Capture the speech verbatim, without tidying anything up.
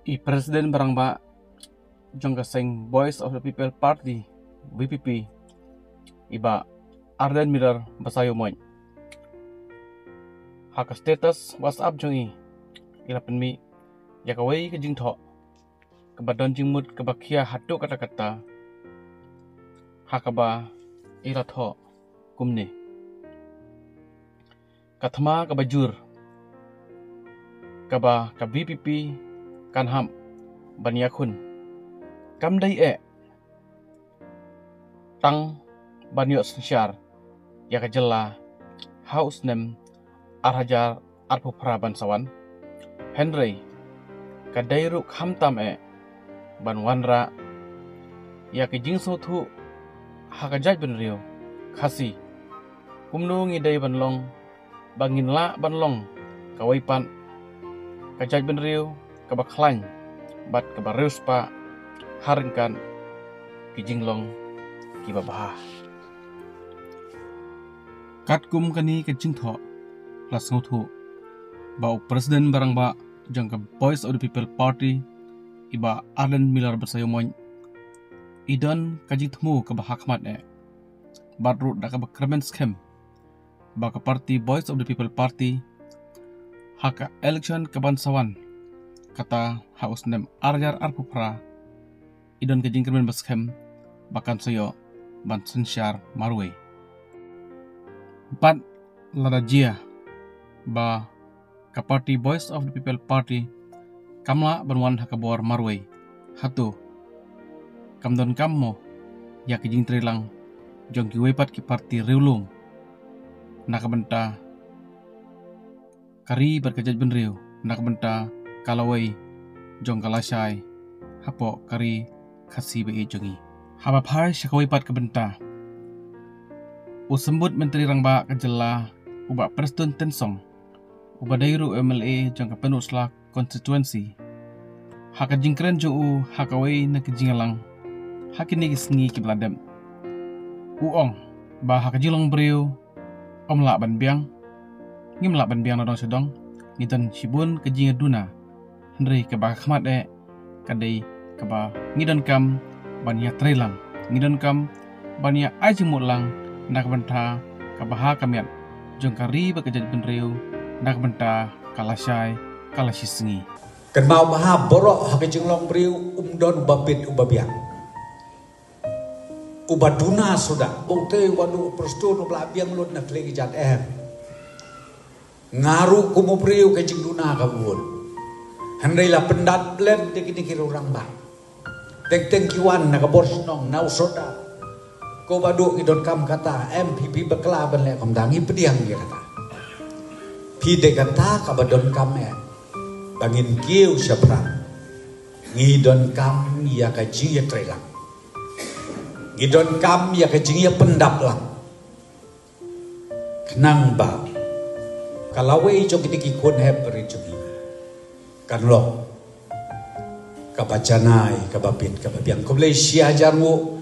I President ba rangbah jong ka seng Voice of the People Party, V P P, i Bah Ardent Miller Basaiawmoit, ha ka status WhatsApp jong i, i la pynmih ïa kawei ka jingthoh kaba don jingmut kaba khia haduh katta katta, ha kaba i la thoh kumne: Ka thma kaba jur kaba ka V P P kan hap ban ïakhun kam dei eh tang ban ïoh synshar ïa ka jylla ha u snem ar hajar arphew phra ban sa wan, hynrei ka dei ruh khamtam eh ban wanrah ïa ka jingsngewthuh ha ka jaitbynriew Khasi. Kumno ngi dei ban long ba ngin lah ban long kawei pat ka jaitbynriew kaba khlaiñ bad kaba riewspah ha ryngkat ki jinglong kiba bha? Katkum kane ka jingthoh, la sngewthuh ba u President ba rangbah jong ka Voice of the People Party, i Bah Ardent Miller Basaiawmoit, i don ka jingthmu kaba ha khmat eh bad ruh da kaba kyrmen skhem ba ka party Voice of the People Party, ha ka election kaban sa wan, kata ha u snem ar hajar arphew phra, i don ka jingkyrmen ba skhem ba kan sa ïoh ban synshar marwei. Bad lada jia ba ka party Voice of the People Party kam lah ban wan ha ka bor marwei, hato kam donkam mo ïa ka jingtreilang jong kiwei pat ki party riewlum na ka bynta ka ri bad ka jaitbynriew, na ka bynta ka lawei jong ka lashai hapoh ka ri Khasi ba ïeit jong ngi? Haba phai sha kawei pat ka bynta, u Symbud Myntri Rangbah ka jylla, u Bah Prestone Tynsong, uba dei ruh u M L A jong ka Pynursla constituency, ha ka jingkren jong u ha kawei na ka jingïalang ha kine ki sngi kiba la dep, u ong ba ha ka jinglong briew ym lah ban biang, ngim lah ban biang na dong sha dong, ngi don shibun ka jingïaduna, hynrei kaba ha khmat eh ka dei kaba ngi donkam ban ïatreilang, ngi donkam ban ïa ai jingmut lang na ka bynta ka bha ka miat jong ka ri bad ka jaitbynriew, na ka bynta ka lashai ka lashisngi. Kynmaw ba ha baroh ha ka jinglong briew ym don uba bit uba biang, uba duna suda. Bad uta uba duna, u Prestone u la biang lut na khlei ki jait, em. Nga ruh kum u briew ka jingduna ka bun. Hynrei la pyndap lem da kine ki rangbah. Teng teng ki wan na ka bor shnong, na u soda. Ko Bah Duh, ngi donkam kata, em, phi, phi bakla ban leh kumta, ngi pdiang ïa kata. Phi, dei kata kaba donkam, em, ba ngin kiew shaphrang. Ngi donkam ïa ka jingïatreilang. Ngi donkam ïa ka jingïapyndap lang. Khnang ba ka lawei jong kine ki khun hep barit jong ngi kan long kaba janai, kaba bit, kaba biang. Khublei shi hajar nguh.